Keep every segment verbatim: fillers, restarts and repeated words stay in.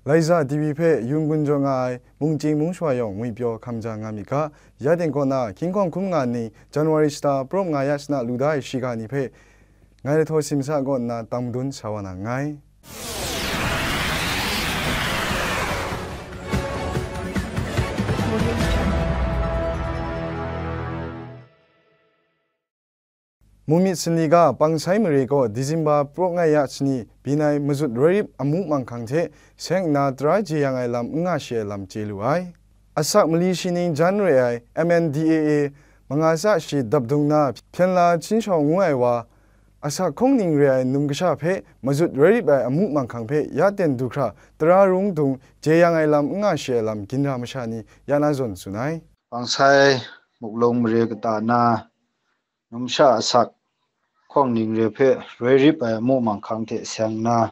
Laiza T V hpe yu n-gun jaw nga ai mungchying mungshawa yawng ngwipyaw hkam ja nga myit ga, ya ting kaw na hkying hkawng hkrum nga ni January shata prawp nga ya shana lu da ai shiga ni hpe ngai Lahtaw Simsa kaw nna tang madun sa wa na nngai. Mumyit Sanli ga Pangsai mare gaw Disemba prawk ngai ya shani byin ai mazut roi rip amu manghkang hte seng nna tara jeyang ai lam n nga shi ai lam chye lu ai. Asak mali shi ning jan re ai M N D A A manga tsa shi dap dung na Hpyen La Chin Shawng ngu ai wa, asak hkawng ning re ai num kasha hpe mazut roi rip ai amu manghkang hpe ya ten du hkra tara rung dung jeyang ai lam n nga shi ai lam ginra masha ni ya na zawn tsun ai. Pangsai muklung mare kata na numsha asak hkawng ning re hpe roi rip ai amu manghkang hte seng nna,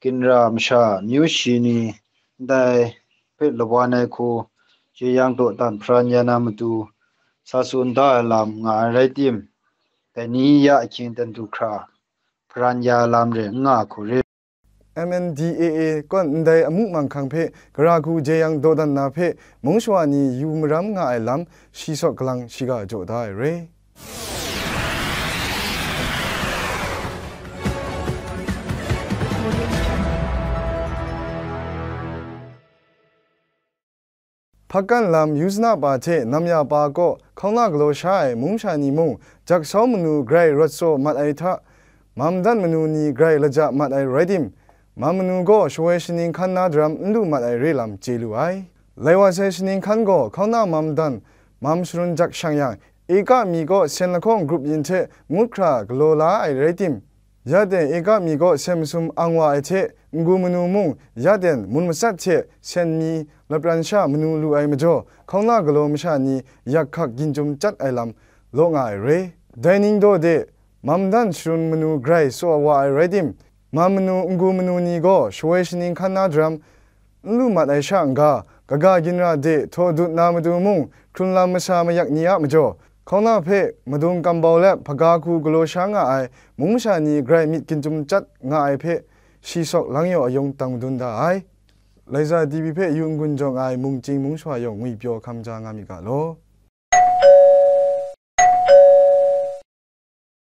ginra masha amyu shi ni ndai hpe lawan ai hku jeyang dawdan hparan ya na matu, sa tsun da ai lam nga ai rai tim, dai ni ya ahkying ten du hkra hparan ya ai lam re n nga hku re. M N D A A kaw ndai amu manghkang hpe gara hku jeyang dawdan na hpe mungshawa ni yu maram nga ai lam shi sawk galang shiga jaw da ai re. Hpakkan lam Yuzna pa hte Namya pa kaw hkauna galaw sha ai mung masha ni mung, jaksau manu grai rawt tsaw mat ai hta, mam dan manu ni grai laja mat ai rai tim, mam manu gaw shawoi shaning hkan na daram n lu mat ai re lam chye lu ai. Lai wa sai shaning hkan gaw hkauna mam dan, mam sharun jak shang yang, eka mi kaw sen lahkawng grup yin hte ngut hkra galaw la ai rai tim, ya ten eka mi kaw sen masum ang wa ai hte, n-gu manu mung ya ten mun matsat hte sen mi lapran sha manu lu ai majaw, hkauna galaw masha ni yak hkak ginjum chyat ai lam law nga ai re. Dai ning daw de, mam dan sharun manu grai tsaw wa ai rai tim, mam manu n-gu manu ni gaw shawoi shaning hkan na daram n lu mat ai sha n-ga, kaga ginra de htaw dut na matu mung, hkrun lam masha mayak ni a majaw, hkauna hpe madung kambau let hpaga hku galaw sha nga ai mung masha ni grai myit ginjum chyat nga ai hpe, shi sawk lang yaw ayung tang madun da ai. Laiza T V hpe yu n-gun jaw nga ai mungchying mungshawa yawng ngwipyaw hkam ja nga myit ga law.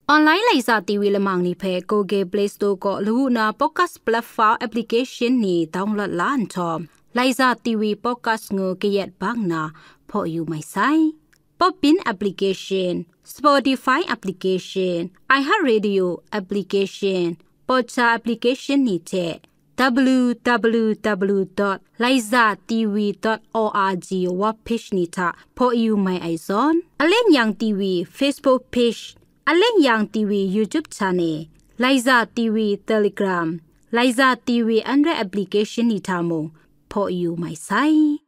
Online Laiza T V lamang ni hpe Google Play Store kaw lawu na podcast platform application ni download la nhtawm, Laiza T V podcast ngu kayat bang na hpaw yu mai sai. Podbean application, Spotify application, iHeartRadio application, Podcha application ni hte w w w dot laiza t v dot o r g web page ni hta hpaw yu mai ai zawn, Alen Yang T V Facebook page, Alen Yang T V YouTube channel, Laiza T V Telegram, Laiza T V Android application ni hta mung hpaw yu mai sai.